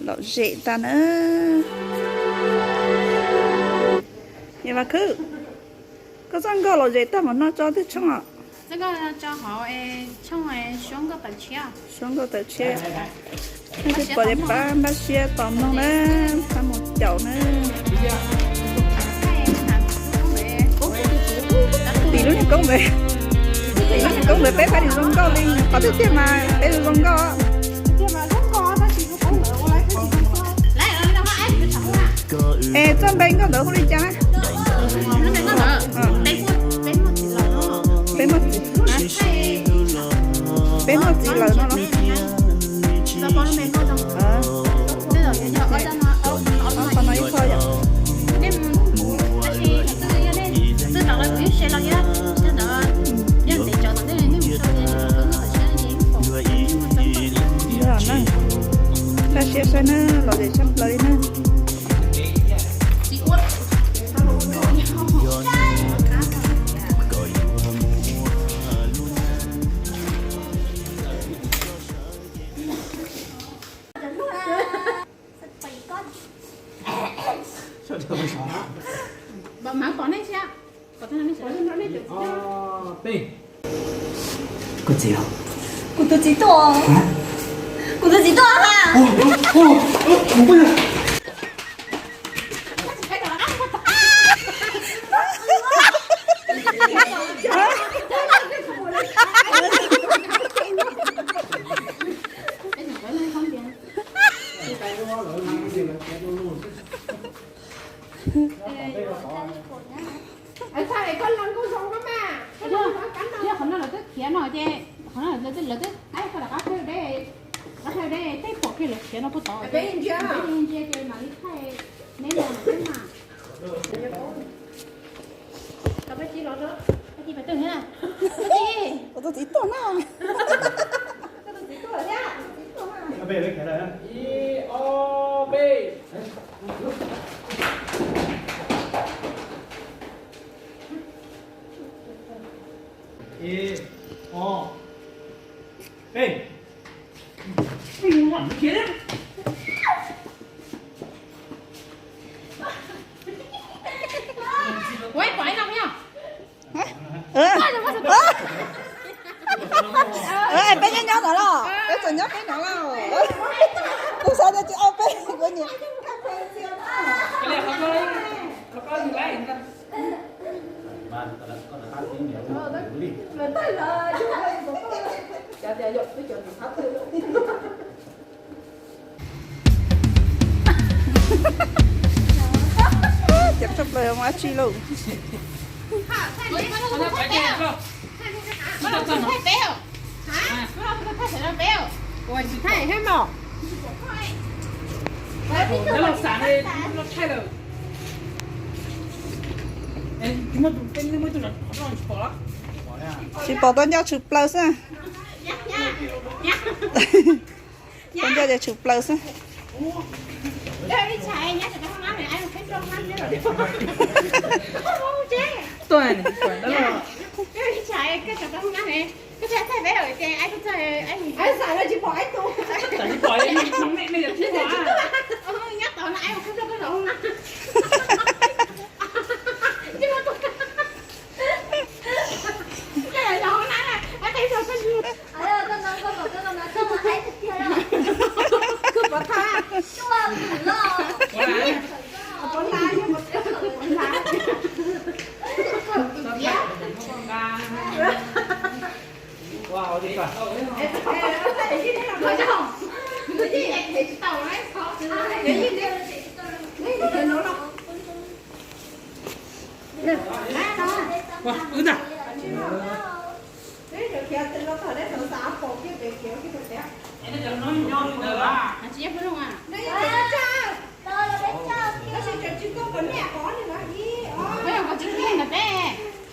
Lom zem tag na. Yog Vaj Khwb, koj txoj nkauj lom zem tag npaum no tso twg tshooj os? Suab nkauj tawm tshiab. Pom pab npaj siab tos mloog na, pab mus caum na. Tim lub niag koob ntawd, tim lub niag koob ntawd peb pab niag zoo nkauj li, qhov twg tiag mas peb zoo nkauj. Es txoj npe nkauj ntawd hu li cas na? Peb muaj txiv, peb muaj txiv lawm no los? Qhov no ib qho yom. Npaj siab saib na, lom zem tshaj plaws li na. Kuv txiv, kuv tus txiv tuaj, kuv tus txiv tuaj ha. Qhov no lawv twb khiav no ces qhov no lawv twb qaib koj rov qab thawj deb, qab thawj deb tej pom kiag lawv khiav no puag tod, ntsia ces mam li thaij neb no mas. Kuv tus txiv tuaj na. Peb nyob nyob no los, peb tseem nyob peb no los. Kuv xav tias tsis ua peb kuv niam. Ceev tshaj plaws mus dab tsi lauj? Tsis pom, tuaj ncauj tshwm plaws xwb. Tuaj ncauj ces tshwm plaws xwb.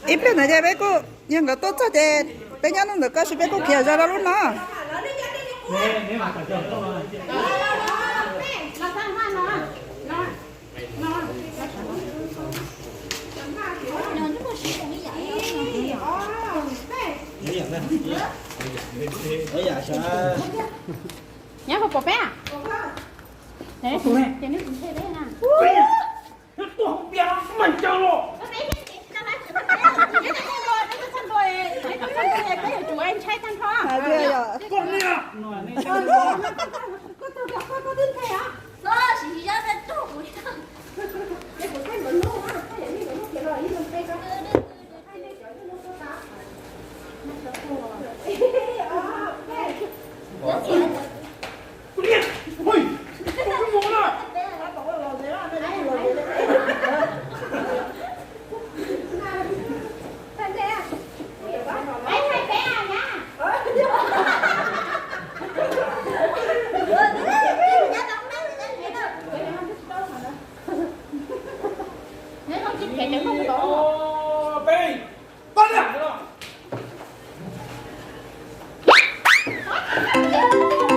Ib pliag ntawd ces peb kuj, yog nkawd tuaj txog ces peb nyob ntawm koj, peb kuj khiav zog rau lub no. Nyob puas pom peb? Ces neb tsis nthe peb na. Tuaj hauv tias mas caw los. Koj niag.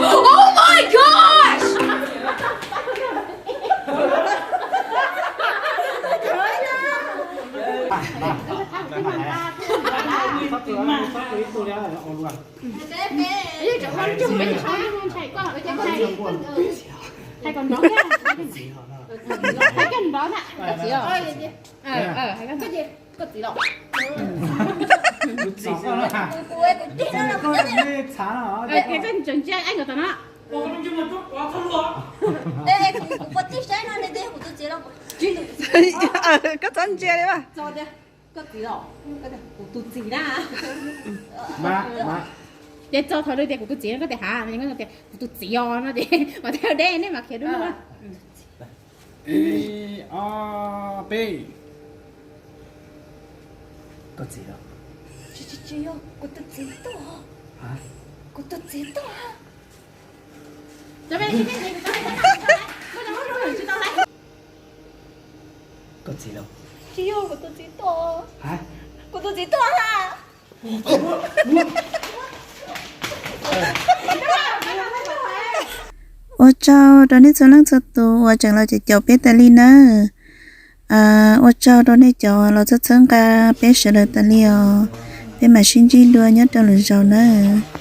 Oh my gosh! Koj txiv los? Koj ntsia ib nkawd tom no. Koj txhob ntsia li mas. Koj txiv los? Kuv tus txiv na. Ces txog thaum lawv tias kuv tus txiv no koj tias hav, tias kuv tus txiv os no ces mas thiaj deb nej mas khiav dub lug. Ib ob peb. Koj txiv los? Tsis, tsis, tsis yog, kuv tus txiv tuaj. Kuv tus txiv tuaj. Koj txiv los? Tsis yog, kuv tus txiv tuaj. Kuv tus txiv tuaj ha. Ua tsaug rau nej txhua leej txhua tus uas tseem los caum caum peb tas li nawb. Ua tsaug rau nej cov los txhawb txhawb nqa peb sawv daws tas li os. Peb mam sib ntsib dua nyob rau lwm zaus nawb.